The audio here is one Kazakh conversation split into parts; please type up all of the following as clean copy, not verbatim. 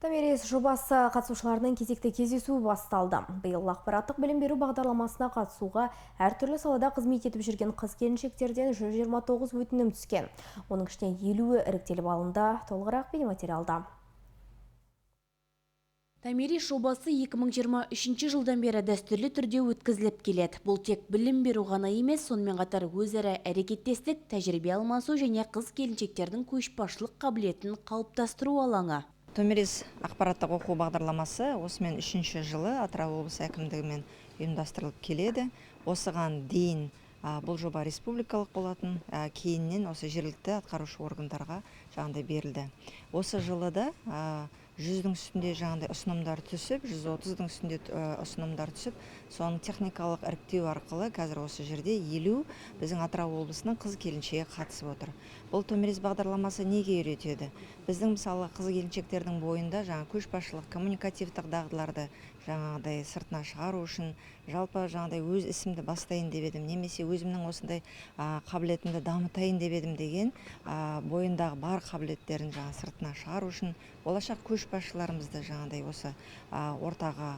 Томирис жобасы қатысушыларының кезекті кездесуі басталды. Биыл ақпараттық білім беру бағдарламасына қатысуға әртүрлі салада қызмет етіп жүрген қыз-келіншектерден 129 өтінім түскен. Оның ішінен 50-і іріктеліп алынды. Толығырақ бейнематериалда. Томирис жобасы 2023 жылдан бері дәстүрлі түрде өткізіліп келеді. Бұл тек білім беру ғана емес, сонымен қатар өзара әрекеттестік, тәжірибе алмасу және қыз-келіншектердің көшбасшылық қабілетін қалыптастыру алаңы. Томирис ақпараттық оқу бағдарламасы осымен үшінші жылы Атырау облысы әкімдігімен ұйымдастырылып келеді. Осыған дейін бұл жоба республикалық болатын, кейіннен осы жергілікті атқарушы органдарға жаңағыдай берілді. Осы жылы да 100-дің үстінде жаңағыдай ұсынымдар түсіп, 130-дың үстінде ұсынымдар түсіп, соның техникалық іріктеу арқылы қазір осы жерде 50 біздің Атырау облысының қыз келіншегі қатысып отыр. Бұл Томирис бағдарламасы неге үйретеді? Біздің, мысалы, қыз келіншектердің бойында жаңа көшбасшылық, коммуникативтік дағдыларды жаңағыдай сыртына шығару үшін, жалпы жаңағыдай өз ісімді бастайын деп едім немесе өзімнің осындай қабілетімді дамытайын деп едім деген бойындағы бар қабілеттерін жаңа сыртына шығару үшін, болашақ көшбасшыларымызды жаңағыдай осы ортаға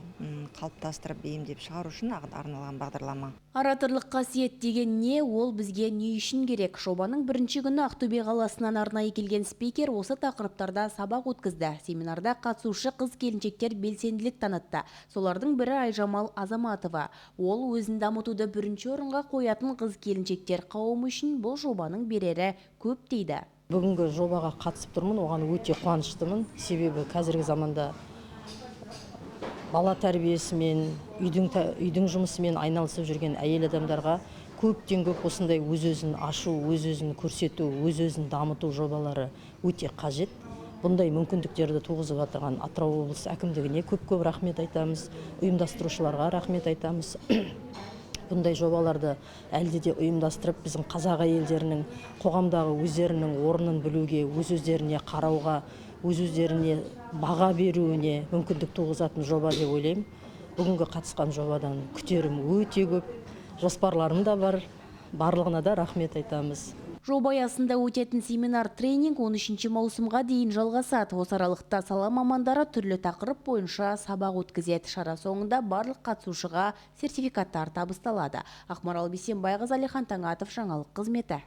қалыптастырып, бейімдеп шығару үшін арналған бағдарлама. Ораторлық қасиет деген не, ол бізге не үшін керек? Жобаның бірінші күні Ақтөбе қаласынан арнайы келген спикер осы тақырыптарда сабақ өткізді. Семинарда қатысушы қыз-келіншектер белсенділік танытты. Солардың бірі Айжамал Азаматова. Ол өзін дамытуды бірінші орынға қоятын қыз-келіншектер қауымы үшін бұл жобаның берері көп дейді. Бүгінгі жобаға қатысып тұрмын, оған өте қуаныштымын. Себебі қазіргі заманда бала тәрбиесімен, үйдің жұмысымен айналысып жүрген әйел адамдарға көптен көп осындай өз өзін ашу, өз өзін көрсету, өз өзін дамыту жобалары өте қажет. Бұндай мүмкіндіктерді туғызып отырған Атырау облысы әкімдігіне көп көп рахмет айтамыз, ұйымдастырушыларға рахмет айтамыз. Бұндай жобаларды әлде де ұйымдастырып, біздің қазақ әйелдерінің қоғамдағы өздерінің орнын білуге, өз өздеріне қарауға, өз өздеріне баға беруіне мүмкіндік туғызатын жоба деп ойлаймын. Бүгінгі қатысқан жобадан күтерім өте көп, жоспарларым да бар, барлығына да рахмет айтамыз. Жоба аясында өтетін семинар тренинг 13 маусымға дейін жалғасады. Осы аралықта сала мамандары түрлі тақырып бойынша сабақ өткізеді. Шара соңында барлық қатысушыға сертификаттар табысталады. Ақмарал Бейсенбайқызы, Әлихан Таңатов, жаңалық қызметі.